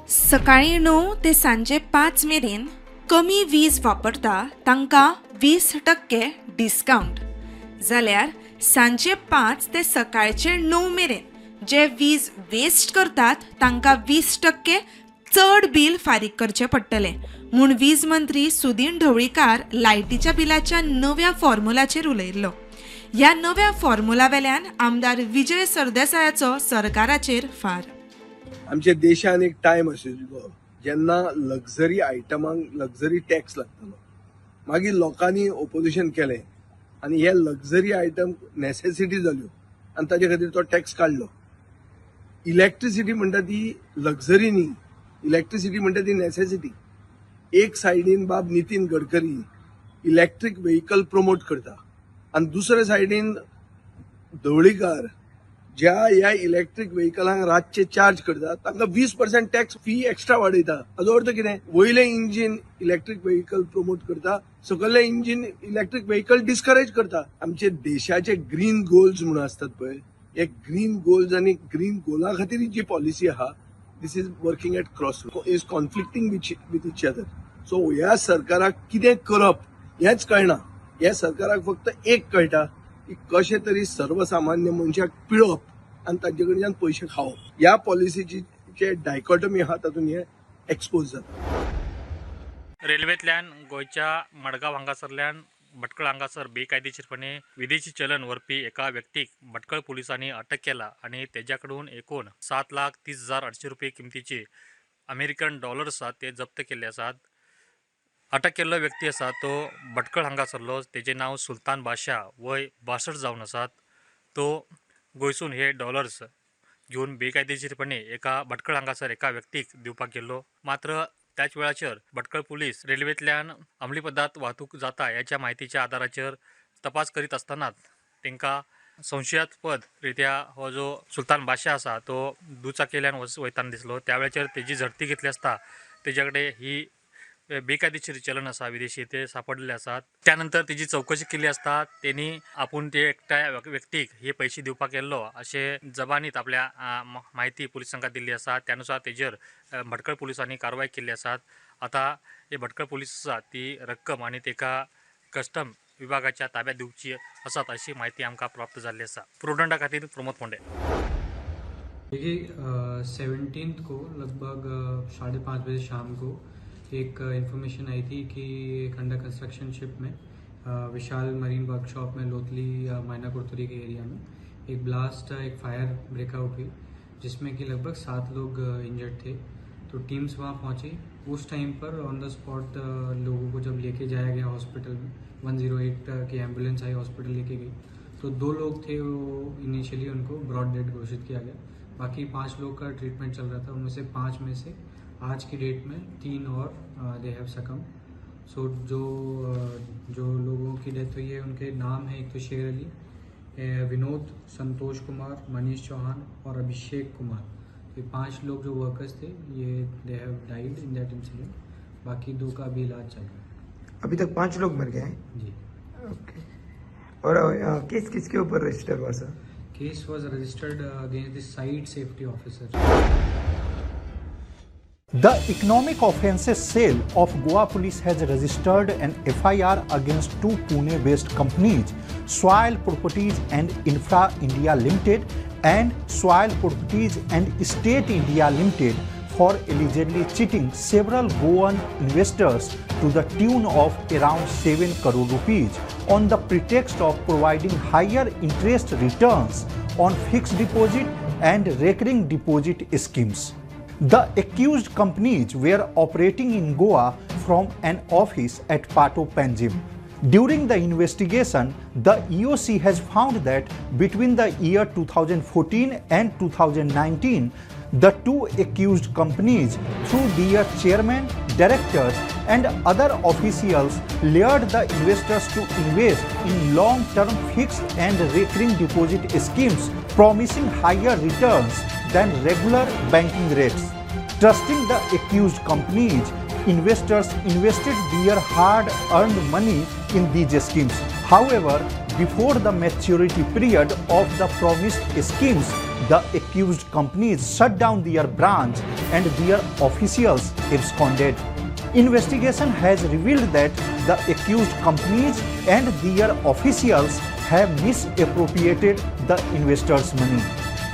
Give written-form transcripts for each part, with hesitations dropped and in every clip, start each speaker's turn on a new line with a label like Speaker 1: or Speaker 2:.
Speaker 1: सकाळीं 9 ते सांजे 5 मेरेन कमी वीज वापरता तांकां 20% डिस्कावंट, जाल्यार सांजे 5 ते सकाळचे 9 मेरेन जे वीज वेस्ट करतात तांकां 20% चड बील फारीक करचें पडटलें म्हूण वीज मंत्री सुदीन ढवळीकार लायटीच्या बिलाच्या नव्या फॉर्मुलाचेर उलयल्लो. ह्या नव्या फॉर्मुला वेल्यान आमदार विजय सरदेसायाचो सरकाराचेर फार.
Speaker 2: आमच्या देशान एक टायम आशिल्लो जेन्ना लक्झरी आयटमांक लक्झरी टॅक्स लागतालो. मागीर लोकांनी ओपोजिशन केलें आनी हे लक्झरी आयटम नॅसेसिटी जाल्यो आनी ताजे खातीर तो टॅक्स काडलो. इलेक्ट्रिसिटी म्हणटा ती लक्झरी न्ही, इलेक्ट्रिसिटी म्हणटा ती नॅसेसिटी. एक सायडीन बाब Nitin Gadkari electric vehicle promote करता आनी दुसरे सायडीन ढवळीकार ज्या ह्या इलेक्ट्रीक व्हेकलांक रातचे चार्ज करता तांकां 20% टॅक्स फी एक्स्ट्रा वाडयता. हाजो अर्थ कितें? वयलें इंजीन इलेक्ट्रीक व्हेकल प्रमोट करता, सकयलें इंजीन इलेक्ट्रीक व्हेकल डिस्करेज करता. आमचे देशाचे ग्रीन गोल्स म्हणून आसतात पळय, हे ग्रीन गोल्स आनी ग्रीन गोला खातीर जी पॉलिसी आहा, this is working at cross, is conflicting with each other. So ह्या सरकाराक कितें करप हेंच कळना. ह्या सरकाराक फक्त एक कळटा की कशें तरी सर्वसामान्य मनशाक पिळप आनी तांचे कडच्यान पयशे खावप. ह्या पॉलिसीची जे डायकॉटमी आहा तातूंत हे एक्सपोज जाता.
Speaker 3: रेल्वेंतल्यान गोंयच्या मडगांव हांगासरल्यान भटकळ हांगासर बेकायदेशीरपणे विदेशी चलन व्हरपी एका व्यक्तीक भटकळ पुलिसांनी अटक केला आनी तेज्या कडून एकूण 7,30,800 रुपये किमतीचे अमेरिकन डॉलर्स आसात ते जप्त केल्ले आसात. अटक केल्लो व्यक्ती आसा तो भटकळ हांगासरलो, तेजें नांव सुलतान बादशाह, वय 62 जावन आसात. तो गोंयसून हे डॉलर्स घेवन बेकायदेशीरपणे एका भटकळ हांगासर एका व्यक्तीक दिवपाक गेल्लो. मात्र त्याच वेळाचेर भटकळ पुलीस रेल्वेंतल्यान अंमली पदार्थ वाहतूक जाता ह्याच्या म्हायतीच्या आदाराचेर तपास करीत आसतनाच तांकां संशयास्पद रित्या हो जो सुलतान बादशाह आसा तो दुचाकेल्यान वयताना दिसलो. त्या वेळाचेर तेजी झडती घेतली आसता तेज्या कडेन ही बेकायदेशीर चलन आसा विदेशी ते सापडलेले आसात. त्यानंतर तेजी चवकशी केली आसता तेणी आपूण ते एकट्या व्यक्तीक हे पैसे दिवपाक गेल्लो अशें जबानीत आपल्या म्हायती पुलिसांक दिल्ली आसा. त्यानुसार तेजेर भटकळ पुलिसांनी कारवाय केल्ली आसात. आतां हे भटकळ पुलीस आसा ती रक्कम आनी तेका कस्टम विभागाच्या ताब्यात दिवची आसात अशी म्हायती आमकां प्राप्त जाल्ली आसा. प्रुडंटा खातीर प्रमोद फोंडे.
Speaker 4: देखिए, 17 को लगभग 5:30 बजे शाम को एक इन्फॉर्मेशन आई थी कि एक अंडर कंस्ट्रक्शन शिप में विशाल मरीन वर्कशॉप में लोथली मायना कुरतुरी के एरिया में एक ब्लास्ट, एक फायर ब्रेकआउट हुई, जिसमें कि लगभग 7 लोग इंजर्ड थे. तो टीम्स वहाँ पहुँची. उस time per on the spot लोगों को जब लेके जाया गया हॉस्पिटल में, 108 की एम्बुलेंस आई, हॉस्पिटल लेके गई, तो 2 लोग थे वो इनिशियली उनको ब्रॉड डेड घोषित किया गया. बाकी 5 लोग का ट्रीटमेंट चल रहा था. उनमें से 5 में से आज की डेट में 3 और they have सकम. सो जो लोगों की डेथ हुई है उनके नाम है, एक तो शेर अली, विनोद, संतोष कुमार, मनीष चौहान और अभिषेक कुमार. ये 5 लोग जो वर्कर्स थे ये they have died in that incident. बाकी 2 का भी इलाज चल रहा है.
Speaker 5: अभी तक 5 लोग मर गए हैं
Speaker 4: जी.
Speaker 5: ओके. और केस किसके ऊपर रजिस्टर हुआ sir?
Speaker 4: Case was registered against the site safety officer.
Speaker 6: The Economic Offences Cell of Goa Police has registered an FIR against 2 Pune-based companies, Soil Properties and Infra India Limited and Soil Properties and Estate India Limited, for allegedly cheating several Goan investors to the tune of around 7 crore rupees on the pretext of providing higher interest returns on fixed deposit and recurring deposit schemes. The accused companies were operating in Goa from an office at Pato Panjim. During the investigation, the EOC has found that between the year 2014 and 2019, the 2 accused companies, through their chairman, directors and other officials, lured the investors to invest in long-term fixed and recurring deposit schemes, promising higher returns than regular banking rates. Trusting the accused companies, investors invested their hard-earned money in these schemes. However, before the maturity period of the promised schemes, the accused companies shut down their branch and their officials absconded. Investigation has revealed that the accused companies and their officials have misappropriated the investors' money.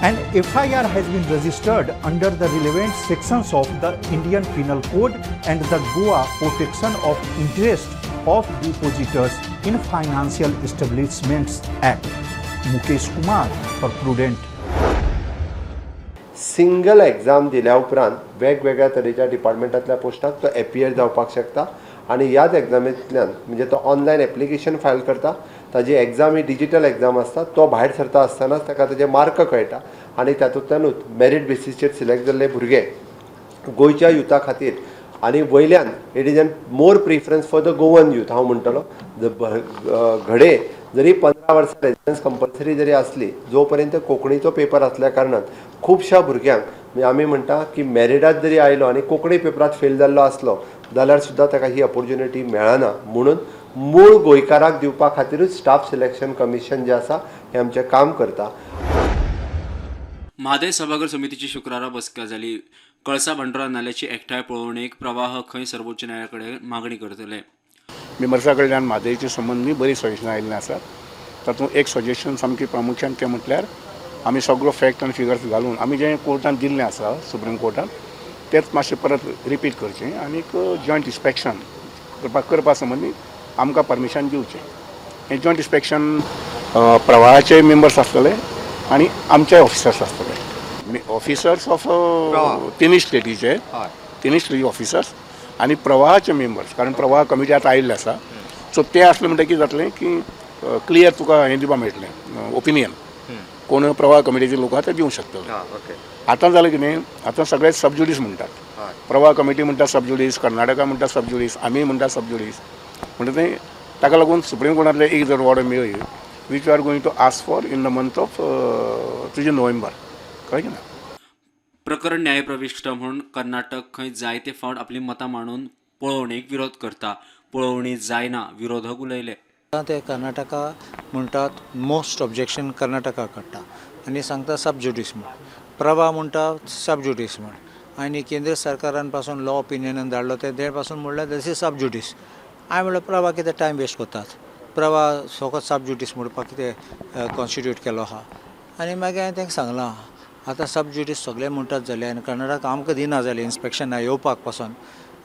Speaker 6: An FIR has been registered under the relevant sections of the Indian Penal Code and the Goa Protection of Interest of Depositors in Financial Establishments Act. Mukesh Kumar for Prudent.
Speaker 7: Single exam दिल्या उपरांत वेगवेगळ्या तरेच्या डिपार्टमेंटांतल्या पोस्टाक तो appear जावपाक शकता आनी ह्याच एग्जामींतल्यान म्हणजे तो ऑनलायन एप्लिकेशन फायल करता, ताजी एग्जाम ही डिजिटल एग्जाम आसता, तो भायर सरता आसतनाच ताका ताजे मार्क कळटा आनी तातूंतल्यानूच मेरीट बेसीसचेर सिलेक्ट जाल्ले भुरगे गोंयच्या युथा खातीर आनी वयल्यान it is an more preference for the Goan youth. हांव म्हणटलो घडये जरी 15 वर्सां रेजिडन्स कंपल्सरी जरी आसली, जो पर्यंत कोंकणीचो पेपर आसल्या कारणान खुबश्या भुरग्यांक म्हणजे आमी म्हणटा की मॅरिडात जरी आयलो आनी कोंकणी पेपरांत फेल जाल्लो आसलो जाल्यार सुद्दां ताका ही ऑपोर्च्युनिटी मेळना. म्हणून मूळ गोंयकाराक दिवपा खातीरूच स्टाफ सिलेक्शन कमिशन जें आसा हें आमचें काम करता.
Speaker 8: म्हादय सभाघर समितीची शुक्रारा बसका जाली. कळसा भांडुरा नाल्याची एकठांय पळोवणेक प्रवाह खंय सर्वोच्च न्यायालया कडेन मागणी करतले.
Speaker 9: मेंबर्सा कडल्यान म्हादयचे संबंदी बरीं सजेशनां आयिल्लीं आसात. तातूंत एक सजेशन सामकें प्रामुख्यान तें म्हटल्यार आमी सगळो फॅक्ट आनी फिगर्स घालून आमी जें कोर्टान दिल्लें आसा सुप्रीम कोर्टान तेंच मातशें परत रिपीट करचें आनीक जॉयंट इन्स्पेक्शन करपा संबंदी आमकां परमिशन दिवचें. हें जॉयंट इन्स्पेक्शन प्रवाहाचे मेंबर्स आसतले आनी आमचे ऑफिसर्स आसतले. ऑफिसर्स ऑफ तिनूय स्टेटीचे, तिनूय स्टेटी ऑफिसर्स आनी प्रवाहाचे मेंबर्स, कारण प्रवाह कमिटी आतां आयिल्ले आसा. सो ते आसले म्हणटकीर कितें जातलें की क्लियर तुका हें दिवपाक मेळटलें ओपिनियन, कोण प्रवाह कमिटीचे लोक आहा ते दिवंक शकतले. आतां जालें कितें, आतां सगळे सबज्युडीस म्हणटात, प्रवाह कमिटी म्हणटा सबज्युडीस, कर्नाटका म्हणटा सबज्युडीस, आमी म्हणटा सबज्युडीस, म्हणटा तें ताका लागून सुप्रीम कोर्टांतलें एक जर ऑर्डर मेळ्ळी which you are going to ask for in the month of तुजे नोव्हेंबर, कळ्ळें ना.
Speaker 8: प्रकरण न्यायप्रविष्ट म्हणून कर्नाटक खंय जायते फावट आपली मतां मांडून पळोवणेक विरोध करता. पळोवणी जायना विरोधक उलयले.
Speaker 10: ते कर्नाटका म्हणटात मोस्ट ऑब्जेक्शन कर्नाटका काडटा आनी सांगता सबज्युडीस म्हण, प्रवाह म्हणटा सबज्युडीस म्हण, आनी केंद्र सरकारान पासून लॉ ओपिनियनान धाडलो ते पासून म्हणल्यार दीस is sub judice. हांवें म्हणलें प्रवाह कितें टायम वेस्ट करतात, प्रवाह फकत सबज्युडीस म्हणपाक कितें कॉन्स्टिट्यूट केलो आहा. आनी मागीर हांवें तांकां सांगलां आतां सबज्युडीस सगळे म्हणटात जाले आनी कर्नाटक आमकां दिना जालें इन्स्पेक्शना येवपाक पासून.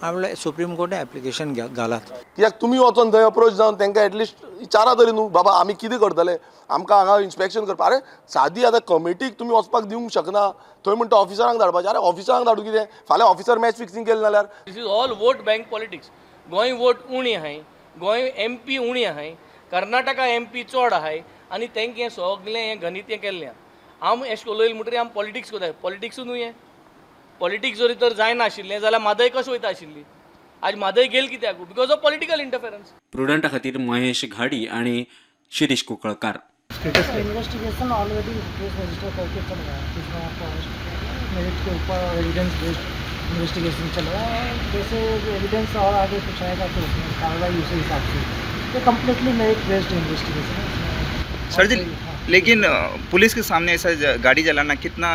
Speaker 10: हांवें म्हणलें सुप्रीम कोर्टान एप्लिकेशन घालात.
Speaker 11: कित्याक तुमी वचोन थंय अप्रोच जावन तांकां एटलिस्ट विचारा तरी न्हू बाबा आमी कितें करतले, आमकां हांगा इन्स्पेक्शन करपाक. अरे सादी आतां कमिटीक तुमी वचपाक दिवंक शकना, थंय म्हणटा ऑफिसरांक धाडपाचें. अरे ऑफिसरांक धाडूं कितें, फाल्यां ऑफिसर मॅच फिक्सिंग केलें जाल्यार.
Speaker 12: This is all vote bank politics. Goa vote उणी आहाय, गोंय एम पी उणी आहाय, कर्नाटका एम पी चड आहाय आनी तांकां हें सगळें हें गणित हें केल्लें. आम एशें उलयलें म्हणटकीर आम पॉलिटिक्स करताय. पॉलिटिक्सूय न्हू हें, पॉलिटिक्स जरी तर जायना आशिल्लें जाल्यार म्हादय कशें वयता आशिल्ली, आज म्हादय गेल कित्याक, because of political interference.
Speaker 8: प्रुडंटा खातीर महेश घाडी आनी Shirish Kunkalkar.
Speaker 13: Investigation already case register करके चल रहा है, कुछ लोगों को अरेस्ट किया गया, मेरिट के ऊपर एविडेंस बेस्ड इन्वेस्टिगेशन चल रहा है। जैसे एविडेंस और आगे कुछ आएगा तो उसमें कार्रवाई उसी हिसाब से, ये कम्प्लीटली मेरिट बेस्ड इन्वेस्टिगेशन है
Speaker 14: सर जी। लेकिन पुलिस के सामने ऐसा गाड़ी चलाना कितना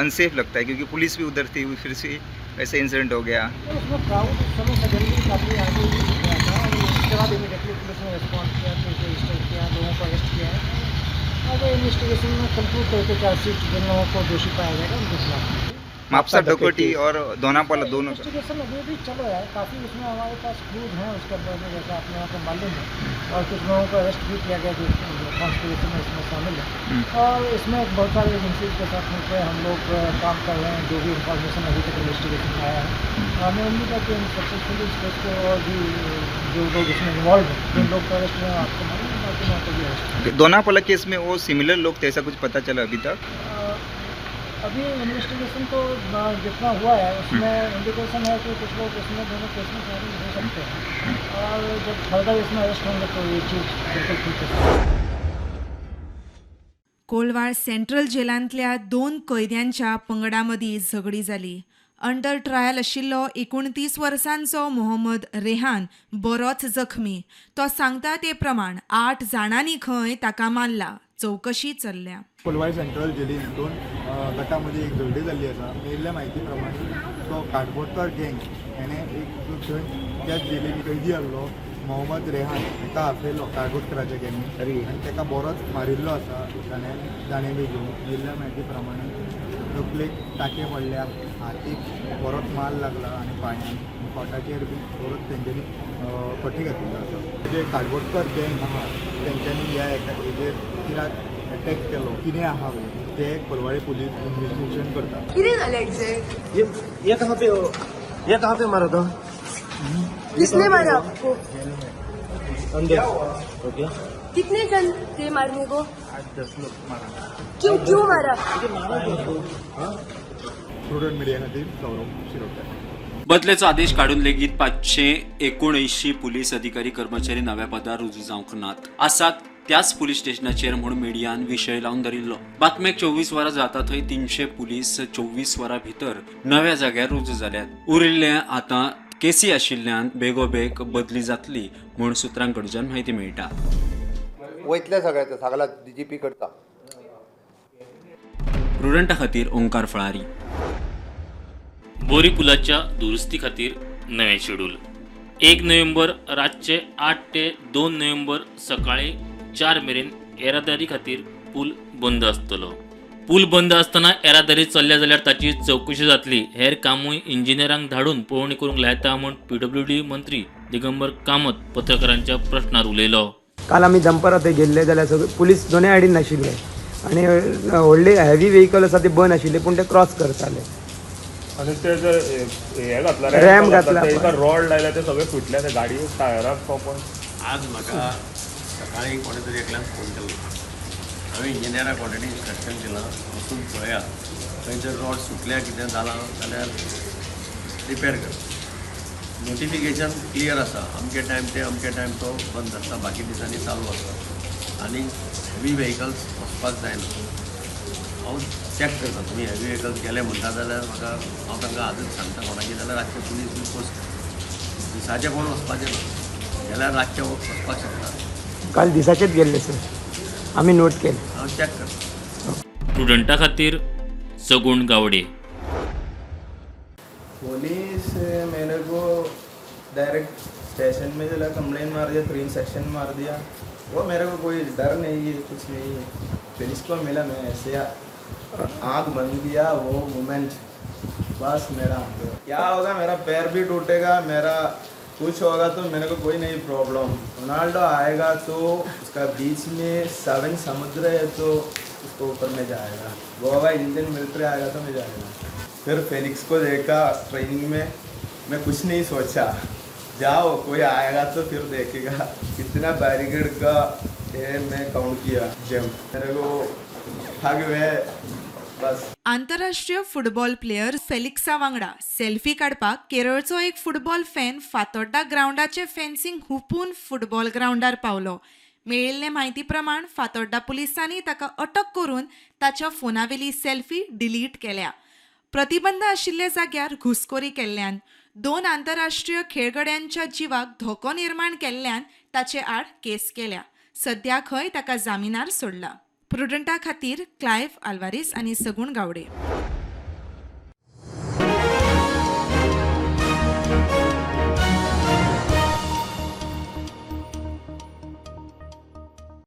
Speaker 14: अनसेफ लगता है, क्योंकि पुलिस भी उधर थी, फिर से ऐसे इंसिडेंट हो गया।
Speaker 13: तो उसमें क्राउड उस समय सडनली काफ़ी आगे गया था और उसके बाद इमीडिएटली पुलिस ने रिस्पॉन्ड किया, केस रजिस्टर किया, लोगों को अरेस्ट किया है। अब इन्वेस्टिगेशन में कंक्लूड करके चार्जशीट जिन लोगों को दोषी पाया जाएगा उनके खिलाफ।
Speaker 14: मापसा डकोटी और दोनापाला दोनों
Speaker 13: इन्वेस्टिगेशन अभी भी चल रहा है, काफ़ी उसमें हमारे पास क्लूज हैं उसके अंदर में, जैसा आप लोगों को मालूम है, और कुछ लोगों को अरेस्ट भी किया गया जो कॉन्स्पिरेसी में इसमें शामिल है। और इसमें बहुत सारे एजेंसीज के साथ मिलकर हम लोग काम कर रहे हैं। जो भी इंफॉर्मेशन अभी तक इन्वेस्टिगेशन में आया है, हमें उम्मीद है कि सक्सेसफुली इस केस को और भी जो लोग इसमें इन्वॉल्व हैं, जिन लोग को अरेस्ट हुए हैं आपको मालूम है, बाकी लोगों को भी अरेस्ट।
Speaker 14: दोनापाला केस में वो सिमिलर लोग थे, ऐसा कुछ पता चला अभी तक?
Speaker 13: अभी इन्वेस्टिगेशन तो जितना हुआ है उसमें इंडिकेशन है कि कुछ लोग इसमें दोनों केस में शामिल हो सकते हैं, और जब फर्दर इसमें अरेस्ट होंगे तो ये चीज़ बिल्कुल ठीक है।
Speaker 1: कोलवाळ सेंट्रल जेलांतल्या 2 कैद्यांच्या पंगडां मदीं झगडी जाली. अंडर ट्रायल आशिल्लो 29 वर्सांचो मोहम्मद रेहान बरोच जखमी. तो सांगता ते प्रमाण 8 जाणांनी खंय ताका मारला. चवकशी चल्ल्या.
Speaker 15: कोलवाळ सेंट्रल जेलीन 2 गटामध्ये एक झगडी जाल्ली आसा. मेळिल्ल्या म्हायती प्रमाणे काडबोटकर गँग हेणे एक थंय त्याच जेलीन कैदी आहलो मोहम्मद रेहान हेका आपयलो काडबोटकराच्या गँगीन आनी तेका बरोच मारिल्लो आसा. ताणें बी घेवन दिल्ल्या म्हायती प्रमाणे तकलेक टाके पडल्या, हातीक बरोच माल लागला आनी पांयान पोटाचेर बी बरोच तेंच्यांनी पट्टी घातिल्लो आसा. जे काडबोटकर गँग आहा तेंच्यांनी ह्या हेजेर कित्याक अटॅक केलो, कितें आहा ते कोलवाळे पुलीस इन्वेस्टिगेशन करता.
Speaker 16: कितें जालें एग्जैक्ट?
Speaker 17: ये कहाँ पे हो, ये कहाँ पे मारा था?
Speaker 16: किसने मारा आपको?
Speaker 17: अंदर। ओके।
Speaker 16: कितने जन थे मारने को?
Speaker 15: 8-10 लोग मारा।
Speaker 16: क्यों क्यों मारा?
Speaker 15: प्रुडंट मिडिया खातीर सौरभ शिरोडकर.
Speaker 8: बदलेचो आदेश काडून लेगीत 579 पुलीस अधिकारी कर्मचारी नव्या पदार रुजू जावंक नात आसात त्याच पुलीस स्टेशनाचेर म्हूण मिडियान विशय लावन धरिल्लो. बातमेक 24 वरां जाता थंय 300 पुलीस 24 वरां भितर नव्या जाग्यार रुजू जाल्यात. उरिल्ले आतां केसी आशिल्ल्यान बेगोबेग बदली जातली म्हूण सुत्रां कडच्यान म्हायती मेळटा.
Speaker 7: वयतले सगळ्याचे सगळा डीजीपी करता.
Speaker 8: प्रुडंटा खातीर ओंकार फळारी.
Speaker 18: बोरी पुलाच्या दुरुस्ती खातीर नवें शेड्यूल. 1 नोव्हेंबर रातचे 8 ते 2 नोव्हेंबर सकाळी 4 मेरेन येरादारी खातीर पूल बंद आसतलो. पूल बंद आसतना येरादारी चल्ल्या जाल्यार ताची चवकशी जातली. हेर कामूय इंजिनियरांक धाडून पळोवणी करूंक लायता म्हूण पीडब्ल्यूडी मंत्री दिगंबर कामत पत्रकारांच्या प्रश्नार उलयलो.
Speaker 5: काल आमी दनपारां थंय गेल्ले जाल्यार सगळे पुलीस दोनूय सायडीन नाशिल्ले आनी व्हडले हेवी व्हेकल आसा ते बंद आशिल्ले, पूण ते क्रॉस करताले.
Speaker 19: आनी ते जर हे घातला,
Speaker 5: रॅम घातला,
Speaker 19: रॉड लायला, ते सगळे फुटले ते गाडये टायराक कोपन.
Speaker 20: आज म्हाका सकाळी कोणे तरी एकल्यान फोन केल्लो. हांवें इंजिनियराक ऑलरेडी इन्स्ट्रक्शन दिलां, वचून पळया थंय जर रॉड सुटल्या कितें जालां जाल्यार रिपेर कर. नोटिफिकेशन क्लियर आसा, अमके टायम ते अमके टायम तो बंद आसता, बाकी दिसांनी चालू आसता आनी हेवी व्हेकल्स वचपाक जायना. हांव चॅक करता, तुमी हेवी व्हेकल्स गेले म्हणटा जाल्यार म्हाका हांव तांकां आजूच सांगता कोणाकी जाल्यार रातचे पुलीस बी पोस्ट दिसाचे कोण वचपाचें ना, गेल्यार रातचे वचपाक शकता.
Speaker 5: काल दिसाचेच गेल्ले सर, आमी नोट केले.
Speaker 20: हांव चॅक करता.
Speaker 18: प्रुडंटा खातीर सगुण गावडे.
Speaker 21: पुलिस मेरे को डायरेक्ट स्टेशन में चला कंप्लेन मार दिया, 3 सेक्शन मार दिया. वो मेरे को कोई डर नहीं है, कुछ नहीं है. पुलिस को मिला मैं ऐसे आँख बंद किया, वो मोमेंट बस मेरा क्या होगा, मेरा पैर भी टूटेगा, मेरा कुछ होगा तो मेरे को कोई नहीं प्रॉब्लम. रोनाल्डो आएगा तो उसका बीच में 7 समुद्र है तो उसको ऊपर में जाएगा. गोवा इंडियन मिलिट्री आएगा तो मैं जाएगा. फिर फेलिक्स को देखा ट्रेनिंग में, मैं कुछ नहीं सोचा, जाओ कोई आएगा तो फिर देखेगा. कितना बैरिकेड का ये मैं काउंट किया जंप, मेरे को थक गए बस.
Speaker 1: आंतरराष्ट्रीय फुटबॉल प्लेयर फेलिक्सा वांगडा सेल्फी काडपाक केरळचो एक फुटबॉल फॅन फातोड्डा ग्रावंडाचे फेन्सिंग हुपून फुटबॉल ग्रावंडार पावलो. मेळिल्ले म्हायती प्रमाण फातोड्डा पुलिसांनी ताका अटक करून ताच्या फोनावेली सेल्फी डिलीट केल्या. प्रतिबंध आशिल्ल्या जाग्यार घुसखोरी केल्ल्यान 2 आंतरराष्ट्रीय खेळगड्यांच्या जिवाक धोको निर्माण केल्ल्यान ताचे आड केस केल्या. सद्या खंय ताका जामिनार सोडला. प्रुडंटा खातीर क्लायव्ह आल्वारीस आनी सगुण गावडे.